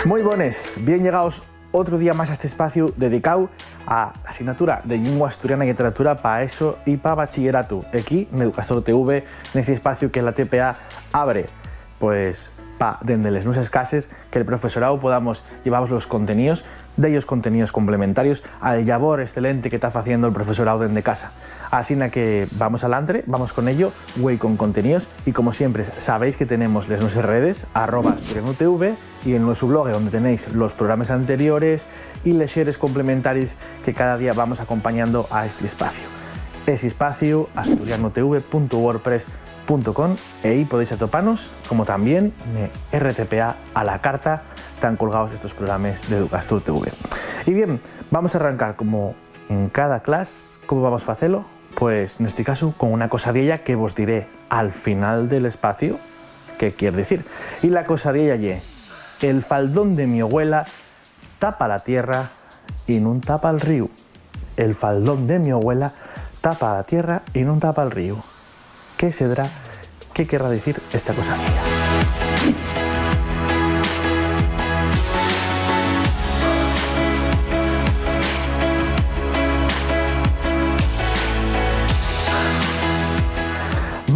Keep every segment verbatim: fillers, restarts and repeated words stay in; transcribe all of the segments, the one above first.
Mui bones, bien llegaos otru día más a este espaciu dedicáu a la asignatura de Llingua Asturiana y Lliteratura pa ESO y pa Bachilleratu. Equí, n'Educastur T V, nesti espaciu que la T P A abre, pues, pa, dende les nueses cases, que el profesoráu podamos llevaos los conteníos, dellos conteníos complementarios, al llabor excelente que ta faciendo el profesoráu dende casa. Asina que vamos alantre, vamos con ello, güei con conteníos, y como siempre, sabéis que tenemos les nueses redes, arroba asturianutv, y el nuesu blog, onde tenéis los programes anteriores y lexeres complementaris que cada día vamos acompañando a esti espaciu. Esi espaciu, asturianutv punto wordpress punto com, e ehí podéis atopanos, como tamién ne R T P A a la carta, tán colgaos estos programes d'Educastur T V. Y bien, vamos a arrancar, como en cada clas. ¿Cómo vamos facelo? Pues, nesti casu, con una cosa vieya que vos diré al final del espaciu qué quier dicir. Y la cosa vieya ye: "El faldón de mi abuela tapa la tierra y nun tapa el ríu". El faldón de mi abuela tapa la tierra y nun tapa el ríu. ¿Qué sedrá? ¿Qué querrá dicir esta cosa vieya?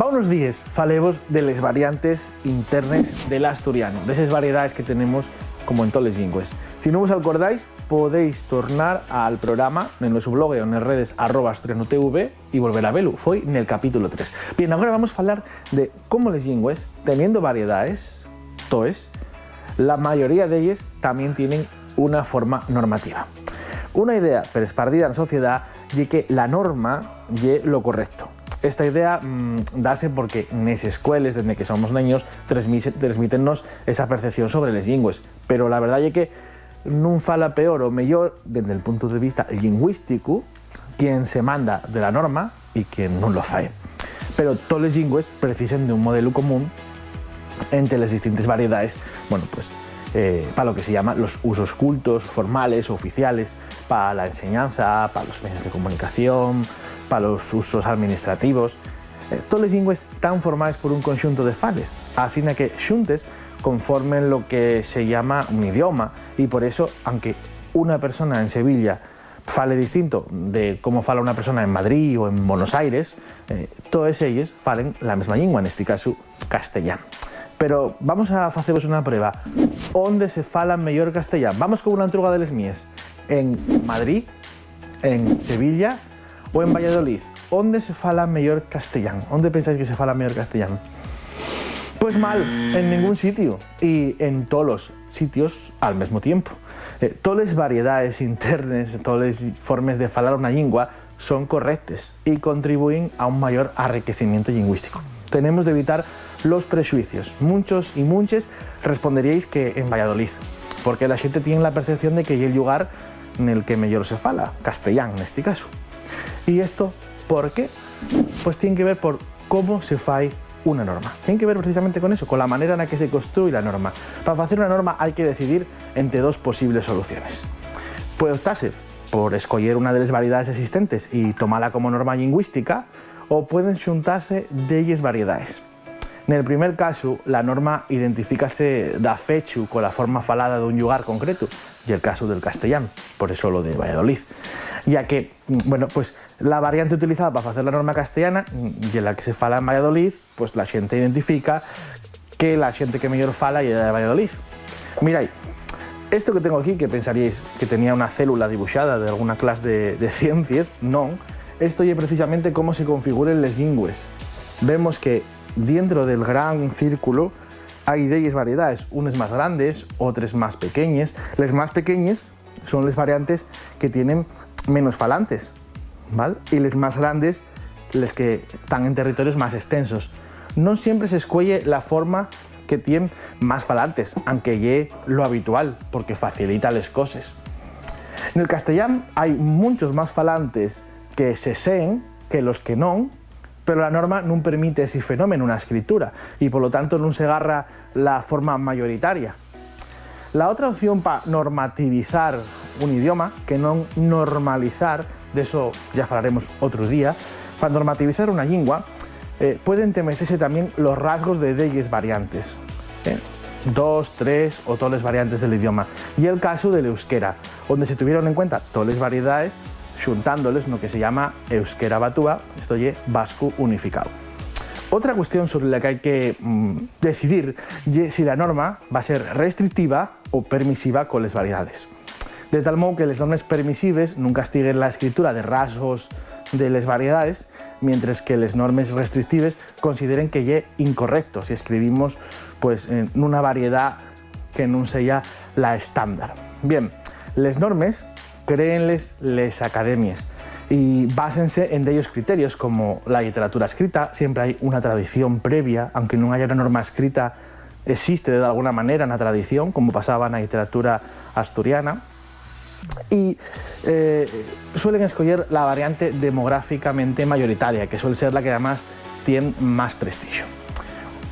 Va unos díes falevos de les variantes internes del asturianu, d'eses variedaes que tenemos, como en toles llingües. Si nun vos alcordáis, podéis tornar al programa nel nuesu blog o nes redes arroba asturianutv y volver a velu. Foi nel capítulo tres. Bien, agora vamos falar de cómo les llingües, teniendo variedaes, toes, la mayoría d'elles tamién tienen una forma normativa. Una idea perespardida na sociedá ye que la norma ye lo correcto. Esta idea, mm, dase porque nes escueles, dende que somos neños, transmi-, transmítennos esa percepción sobre les llingües. Pero la verdá ye que nun fala peor o meyor, dende el puntu de vista llingüísticu, quien se manda de la norma y quien nun lo fai. Pero toles llingües precisen d'un modelu común ente les distintes variedaes, bueno, pues, eh, pa lo que se llama los usos cultos, formales o oficiales, pa la enseñanza, pa los medios de comunicación, pa los usos alministrativos. Eh, toles llingües tán formaes por un conxuntu de fales, asina que xuntes conformen lo que se llama un idioma, y por eso, anque una persona en Sevilla fale distinto de cómo fala una persona en Madrid o en Buenos Aires, eh, toes elles falen la mesma llingua, nesti casu, castellán. Pero vamos a facevos una prueba. ¿Ónde se fala meyor castellán? Vamos con una entruga de les míes. ¿En Madrid, en Sevilla o en Valladolid? ¿Ónde se fala meyor castellán? ¿Ónde pensáis que se fala meyor castellán? Pues mal, en ningún sitiu y en tolos sitios al mesmu tiempu. Eh, toles variedaes internes, toles formes de falar una llingua son correctes y contribuyen a un mayor arriquecimientu llingüísticu. Tenemos d'evitar los prexuicios. Munchos y munches responderíais que en Valladolid, porque la xente tien la percepción de que ye el llugar nel que meyor se fala, castellán nesti casu. ¿Y esto por qué? Pues tien que ver por cómo se fai una norma. Tien que ver precisamente con eso, con la manera na que se construi la norma. Pa facer una norma hai que decidir ente dos posibles soluciones. Puede optase por escoyer una de les variedaes existentes y tomala como norma llingüística, o pueden xuntase delles variedaes. Nel primer casu, la norma identifícase dafechu cola forma falada d'un llugar concretu, ye'l casu del castellán, por eso lo de Valladolid, ya que, bueno, pues, la variante utilizada pa facer la norma castellana, mm, ye la que se fala en Valladolid, pues la xente identifica que la xente que meyor fala ye de Valladolid. Mirai, esto que tengo aquí, que pensaríais que tenía una célula dibuxada de alguna clas de, de ciencies, non. Esto ye precisamente cómo se configuren les llingües. Vemos que dientro del gran círculu hai delles variedaes, unes más grandes, otres más pequeñes. Les más pequeñes son les variantes que tienen menos falantes, ¿val? Y les más grandes, les que tán en territorios más extensos. Non siempre s'escueye la forma que tien más falantes, anque ye lo habitual, porque facilita les coses. Nel castellán hai munchos más falantes que se seen que los que non, pero la norma nun permite esi fenómenu na escritura y, polo tanto, nun se garra la forma mayoritaria. La otra opción pa normativizar un idioma, que non normalizar, d'eso yá falaremos otru día, pa normativizar una llingua, eh, pueden temecese tamién los rasgos de delles variantes, eh. dos, tres o toles variantes del idioma. Ye'l casu del euskera, onde se tuvieron en cuenta toles variedaes, xuntándoles no que se llama euskera batúa, esto ye vascu unificáu. Otra cuestión sobre la que hai que, mm, decidir ye si la norma va ser restrictiva o permisiva coles variedades. De tal mou que les normes permisives nun castiguen la escritura de rasgos de les variedaes, mientres que les normes restrictives consideren que ye incorrecto si escribimos, pues, en una variedá que nun seya la estándar. Bien, les normes créenles les academies y básense en dellos criterios como la lliteratura escrita, siempre hai una tradición previa, aunque nun haya una norma escrita, existe de alguna manera na tradición, como pasaba na lliteratura asturiana, y, eh, suelen escoyer la variante demográficamente mayoritaria, que suel ser la que además tien más prestixu.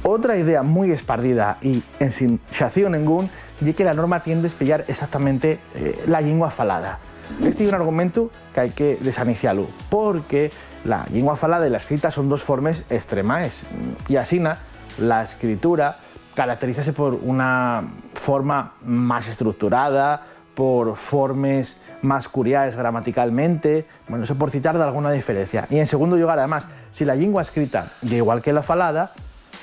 Otra idea mui espardida y ensin xacíu nengún ye que la norma tien d'espeyar exactamente, eh, la llingua falada. Esti ye un argumentu que hai que desanicialu, porque la llingua falada y la escrita son dos formes estremaes, y asina la escritura caracterízase por una forma más estructurada, por formes más curiaes gramaticalmente, bueno, eso por citar d'alguna diferencia. Y en segundo llugar, además, si la llingua escrita ye igual que la falada,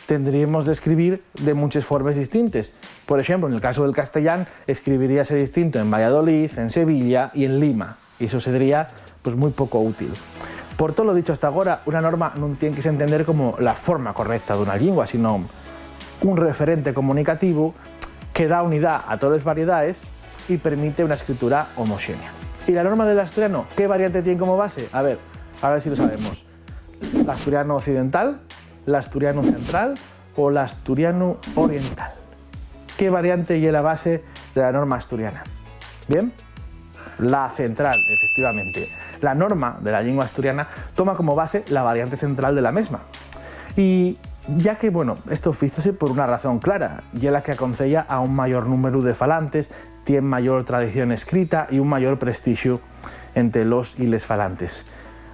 tendríemos d'escribir de munches formes distintes. Por exemplu, nel casu del castellán, escribiríase distinto en Valladolid, en Sevilla y en Lima. Y eso sedría, pues, mui poco útil. Por tolo dicho hasta agora, una norma nun tien que s'entender como la forma correcta d'una llingua, sino un referente comunicativu que da unidá a toles variedaes y permite una escritura homoxénea. ¿Y la norma del asturiano qué variante tien como base? A ver, a ver si lo sabemos. ¿L'asturianu occidental, l'asturianu central o l'asturianu oriental? ¿Qué variante ye la base de la norma asturiana? Bien, la central, efectivamente. La norma de la llingua asturiana toma como base la variante central de la mesma. Y ya que, bueno, esto fízose por una razón clara, ye la que aconceya a un mayor númberu de falantes, tien mayor tradición escrita y un mayor prestixu ente los y les falantes.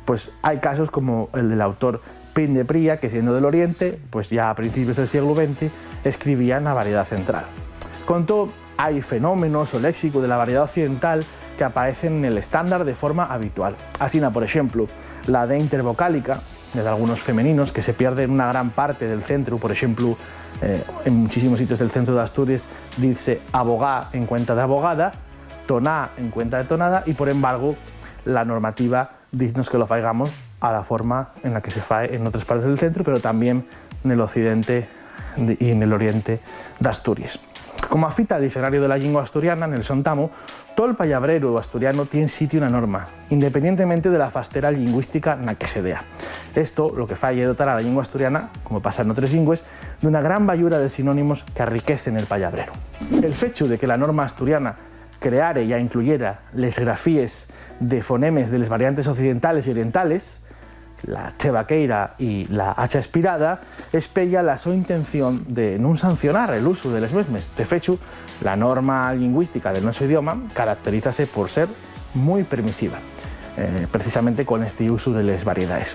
Pues hai casos como el del autor Pin de Pría, que, siendo del Oriente, pues ya a principios del sieglu venti escribía na variedá central. Con too, hai fenómenos o léxico de la variedá occidental que apaecen nel estándar de forma habitual. Asina, por exemplu, la D intervocálica, de dalgunos femeninos, que se pierde en una gran parte del centru. Por exemplu, eh, en muchísimos sitios del centru d'Asturies dizse abogá en cuenta de abogada, toná en cuenta de tonada, y, por embargo, la normativa diznos que lo faigamos a la forma en la que se fae en otres partes del centru, pero tamién nel occidente de, y nel oriente d'Asturies. Como afita el Diccionario de la Llingua Asturiana, nel so entamu, tol pallabreru asturiano tien sitiu na norma, independientemente de la fastera llingüística na que se dea. Esto lo que fai ye dotar a la llingua asturiana, como pasa n'otres llingües, d'una gran bayura de sinónimos qu'arriquecen el pallabreru. El fechu de que la norma asturiana creare ya incluyera les grafíes de fonemes de les variantes occidentales y orientales, la che vaqueira y la hacha espirada, espeya la so intención de nun sancionar el usu de les mesmes. De fechu, la norma llingüística del nuesu idioma caracterízase por ser mui permisiva, eh, precisamente con esti usu de les variedaes.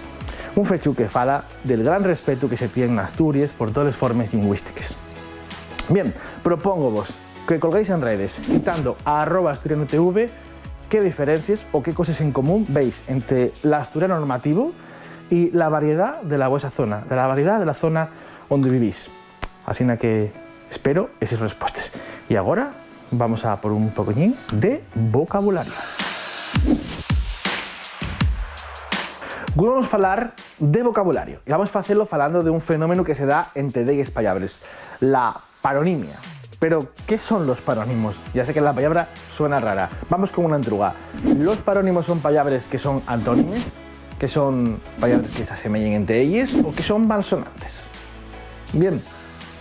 Un fechu que fala del gran respetu que se tien n'Asturies por toles formes llingüístiques. Bien, propóngovos que colguéis en redes, citando a arroba asturianutv, qué diferencies o qué coses en común veis ente l'asturianu normativu y la variedá de la vuesa zona, de la variedá de la zona onde vivís. Asina que espero eses respuestes. Y agora vamos a por un poqueñín de vocabulario. Güei vamos falar de vocabulario. Y vamos facelo falando de un fenómenu que se da ente delles pallabres, la paronimia. Pero, ¿qué son los parónimos? Ya sé que la pallabra suena rara. Vamos con una entruga. ¿Los parónimos son pallabres que son antónimes, que son pallabres que s'asemeyen ente elles o que son malsonantes? Bien,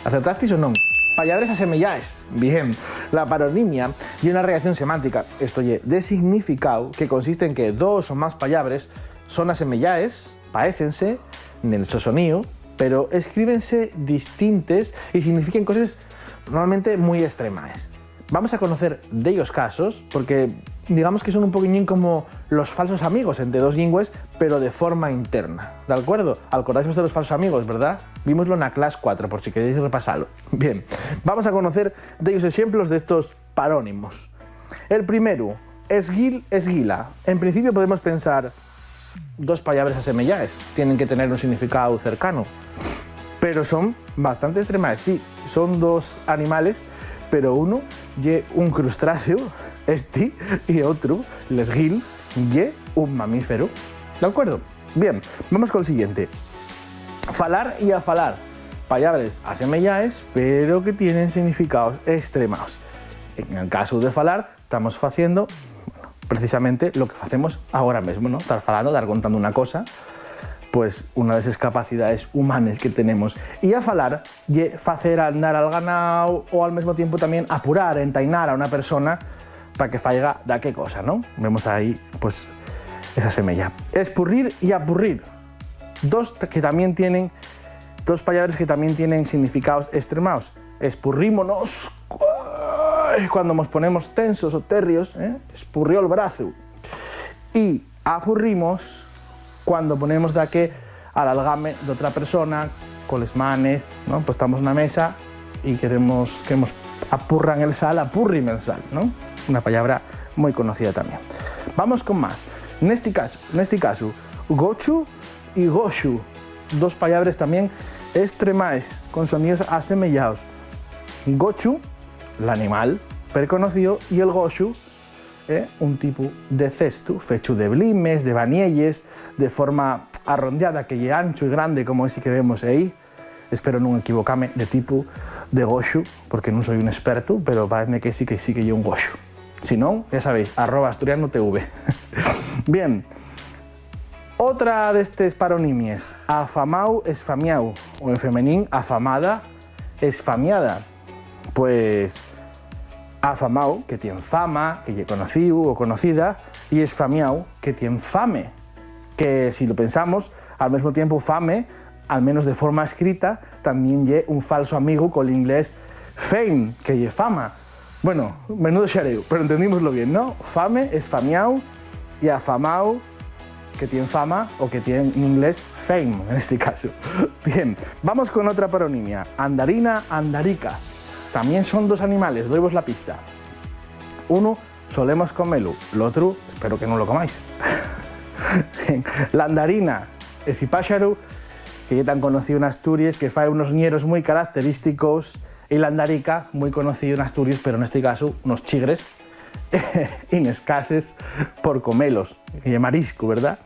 ¿acertastis o non? Pallabres asemeyaes. Bien, la paronimia ye una relación semántica, esto ye, de significáu, que consiste en que dos o más pallabres son asemeyaes, paécense nel so soníu, pero escríbense distintes y signifiquen coses normalmente mui estremaes. Vamos a conocer dellos casos, porque Digamos que son un poquiñín como los falsos amigos ente dos llingües, pero de forma interna, ¿d'alcuerdo? Alcordáisvos de los falsos amigos, ¿verdá? Vímoslo na clas cuatro, por si queréis repasalo. Bien, vamos a conocer dellos exemplos d'estos parónimos. El primeru, esguil, esguila. En principio podemos pensar, dos pallabres asemeyaes, tienen que tener un significáu cercanu, pero son bastante estremaes. Sí, son dos animales, pero unu ye un crustáceu, esti, y otru, l'esguil, ye un mamíferu. ¿D'alcuerdo? Bien, vamos col siguiente. Falar y afalar. Pallabres asemeyaes, pero que tienen significaos estremaos. En el casu de falar, tamos faciendo, bueno, precisamente lo que facemos agora mesmo, ¿no? Tar falando, tar contando una cosa, pues, una de esas capacidades humanes que tenemos. Y afalar ye facer andar al ganao o al mesmo tiempo tamién apurar, entainar a una persona pa que faiga daqué cosa, ¿no? Vemos ahí, pues, esa semeya. Espurrir y apurrir. Dos que tamién tienen, dos pallabres que tamién tienen significaos estremaos. Espurrímonos, eh, cuando mos ponemos tensos o terrios, ¿eh? Espurrió el brazu. Y apurrimos cuando ponemos daqué al algame d'otra persona, coles manes, ¿no? Pues tamos na mesa y queremos que mos apurran el sal, apurrime el sal, ¿no? Una pallabra mui conocida tamién. Vamos con más. Nesti casu, nesti casu, gochu y goxu, dos pallabres tamién estremaes, con soníos asemeyaos. Gochu, l'animal perconocíu, y el goxu, eh, un tipu de cestu fechu de blimes, de banielles, de forma arrondiada, que ye anchu y grande, como esi que vemos ehí. Espero nun equivocame de tipu de goxu, porque nun soi un espertu, pero paezme que sí, que sí que ye un goxu. Si non, ya sabéis, arroba asturiano T V. Bien, otra d'estes paronimies, afamáu, esfamiáu, o en femenín, afamada, esfamiada. Pues, afamáu, que tien fama, que ye conocíu o conocida, y esfamiáu, que tien fame, que, si lo pensamos, al mesmo tiempo fame, al menos de forma escrita, tamién ye un falsu amigu col inglés fame, que ye fama. Bueno, menudo xaréu, pero entendímoslo bien, ¿no? Fame, esfamiáu, y afamáu, que tien fama, o que tien n'inglés fame, nesti casu. Bien, vamos con otra paronimia. Andarina, andarica. Tamién son dos animales, doivos la pista. Unu, solemos comelu, l'otru, espero que nun lo comáis. Bien, l'andarina, esi páxaru que ye tan conocíu n'Asturies, que fai unos ñeros mui característicos, y l'andarica, mui conocíu n'Asturies, pero nesti casu, unos chigres, y nes cases por comelos, que ye mariscu, ¿verdá?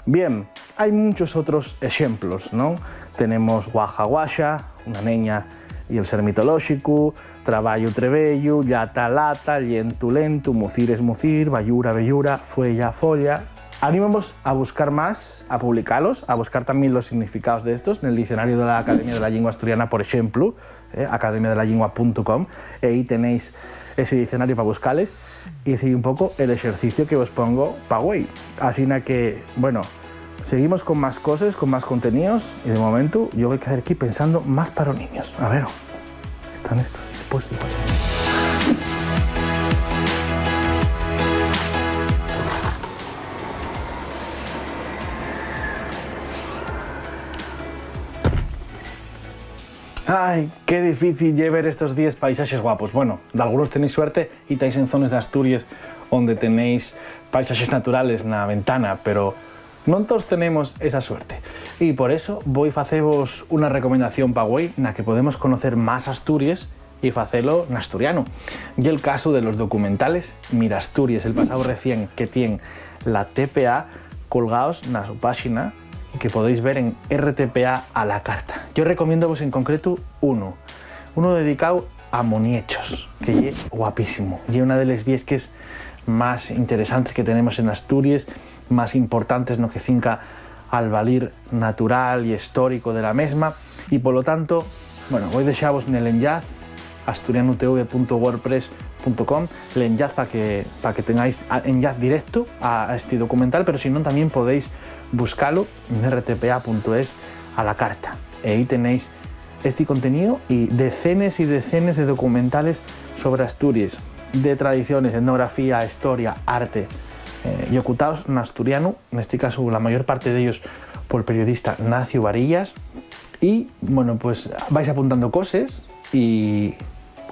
Bien, hai munchos otros exemplos, ¿non? Tenemos guaja guaxa, una neña y el ser mitolóxicu, trabayu, trebeyu, llata, lata, llentu, lentu, mucir, esmucir, bayura, beyura, fueya, folla. Animamos a buscar más, a publicalos, a buscar tamién los significaos d'estos nel Diccionariu de la Academia de la Llingua Asturiana, por exemplu, eh, academia de la llingua punto com, y ehí tenéis esi diccionariu pa buscales, y esi ye un poco el exerciciu que vos pongo pa güei. Asina que, bueno, seguimos con más coses, con más conteníos, y de momentu yo voi quedar aquí pensando más paronimios. A ver, están estos, después igual. Ai, qué difícil ye ver estos díes paisaxes guapos. Bueno, dalgunos tenéis suerte y tais en zones d'Asturies onde tenéis paisaxes naturales na ventana, pero non toos tenemos esa suerte. Y por eso voi facevos una recomendación pa güei na que podemos conocer más Asturies y facelo n'asturianu. Ye el casu de los documentales Mira Asturies, el pasáu recién que tien la T P A, colgaos na so páxina, y que podéis ver en R T P A a la carta. Yo recomiéndovos en concretu unu, unu dedicáu a Moniechos, que ye guapísimo. Ye una de les viesques más interesantes que tenemos en Asturies, más importantes no que cinca al valir natural y histórico de la mesma, y polo tanto, bueno, voi dexavos nel enllaz asturianutv punto wordpress punto com, l'enllaz pa que, pa que tengáis a-, enllaz directu a, a esti documental, pero si non, tamién podéis buscalo en R T P A punto es a la carta. E ehí tenéis esti conteníu y decenes y decenes de documentales sobre Asturies. de tradiciones, etnografía, historia, arte, eh, llocutaos n'asturianu, nesti casu la mayor parte d'ellos pol periodista Nacio Varillas. Y, bueno, pues vais apuntando coses y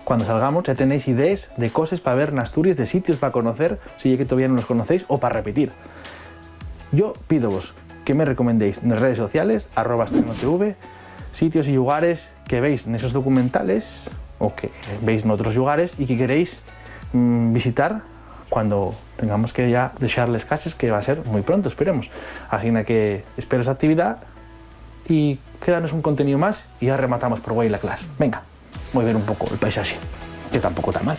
cuando salgamos ya tenéis idees de coses pa ver n'Asturies, de sitios pa conocer, si ye que todavía nun los conocéis, o pa repetir. Yo pídovos que me recomendéis nes redes sociales, arroba asturianotv, sitios y llugares que veis nesos documentales o que veis n'otros llugares y que queréis, mm, visitar cuando tengamos que ya dexar les cases, que va a ser mui pronto, esperemos. Asina que espero esa actividá y quédanos un conteníu más y ya rematamos por güei la clas. Venga, voi ver un poco el paisaxe, que tampoco ta mal.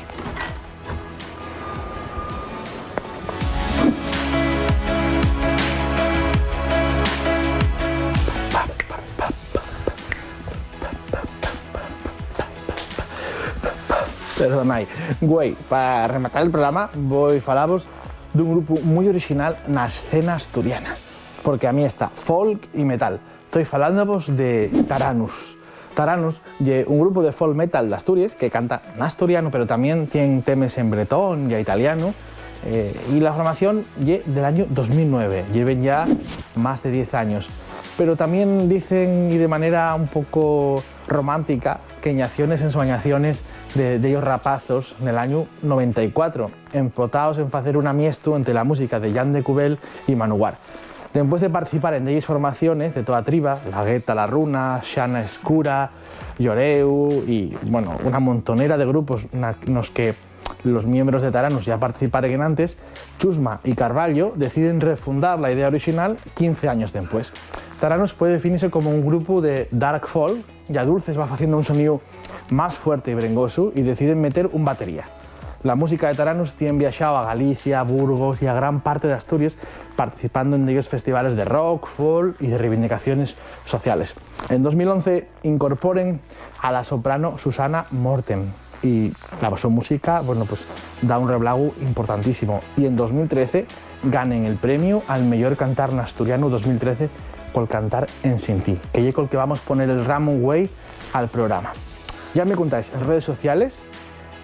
Perdonai. Güei, pa rematar el programa, voi falavos d'un grupu mui orixinal na escena asturiana, porque amiesta folk y metal. Toi falándovos de Taranus. Taranus ye un grupu de folk metal d'Asturies que canta n'asturianu, pero tamién tien temes en bretón ya italianu, eh, y la formación ye del añu dos mil nueve, lleven ya más de diez años. Pero tamién dicen, y de manera un poco romántica, que ñación nes ensuañaciones de, dellos rapazos nel añu noventa y cuatro, empotaos en facer un amiestu ente la música de Jan de Cubel y Manowar. Dempués de participar en delles formaciones de toa triba, La Gueta, La Runa, Xana Escura, Lloreu y, bueno, una montonera de grupos na, nos que los miembros de Taranus ya participaren enantes, Chusma y Carballo deciden refundar la idea orixinal quince años dempués. Taranus puede definise como un grupu de dark folk, ya Dulces va faciendo un soníu más fuerte y brengosu y deciden meter un batería. La música de Taranus tien viaxao a Galicia, Burgos y a gran parte d'Asturies, participando en dellos festivales de rock, folk y de reivindicaciones sociales. En dos mil once incorporen a la soprano Susana Morten y la so música, bueno, pues, da un reblagu importantísimo. Y en dos mil trece ganen el premiu al meyor cantar n'asturianu dos mil trece col cantar Ensin ti, que ye col que vamos poner el ramu güei al programa. Ya me contáis en redes sociales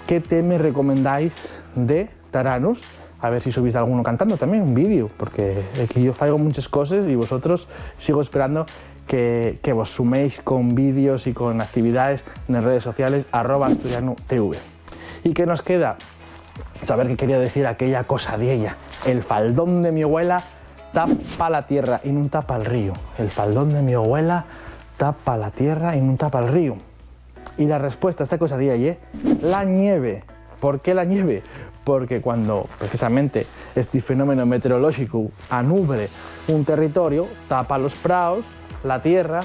qué temes recomendáis de Taranus, a ver si subís alguno cantando tamién, un vídeo, porque aquí yo faigo munches coses y vosotros sigo esperando que, que vos suméis con vídeos y con actividaes nes redes sociales, arroba asturianu T V. Y que nos queda saber qué quería decir aquella cosa diella: "El faldón de mi abuela tapa la tierra y nun tapa el río. El faldón de mi abuela tapa la tierra y nun tapa el río". Y la respuesta a esta cosa diella ye la ñeve. ¿Por qué la ñeve? Porque cuando precisamente esti fenómeno meteorolóxicu anubre un territorio, tapa los praos, la tierra,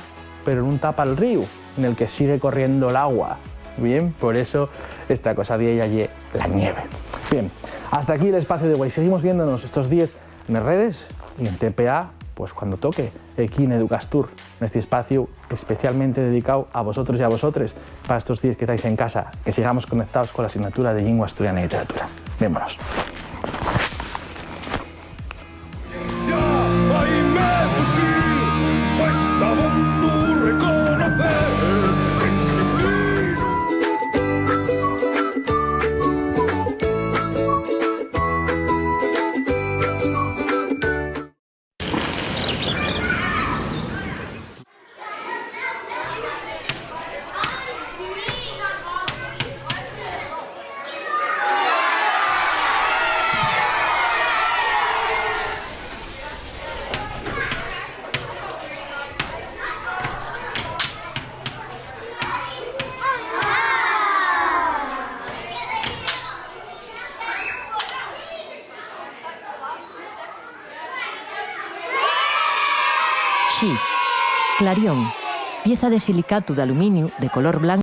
pero nun tapa el ríu nel que sigue corriendo l'agua. Bien, por eso esta cosa diella ye la ñeve. Bien, hasta aquí l'espaciu de güei. Seguimos viéndonos estos díes nes redes y en T P A, pues, cuando toque, equí n'Educastur, nesti espaciu especialmente dedicáu a vosotros y a vosotres, pa estos díes que tais en casa, que sigamos conectaos cola asignatura de Llingua Asturiana y Literatura. Vémonos. Xi. Clarión. Pieza de silicatu d'aluminiu de color blancu.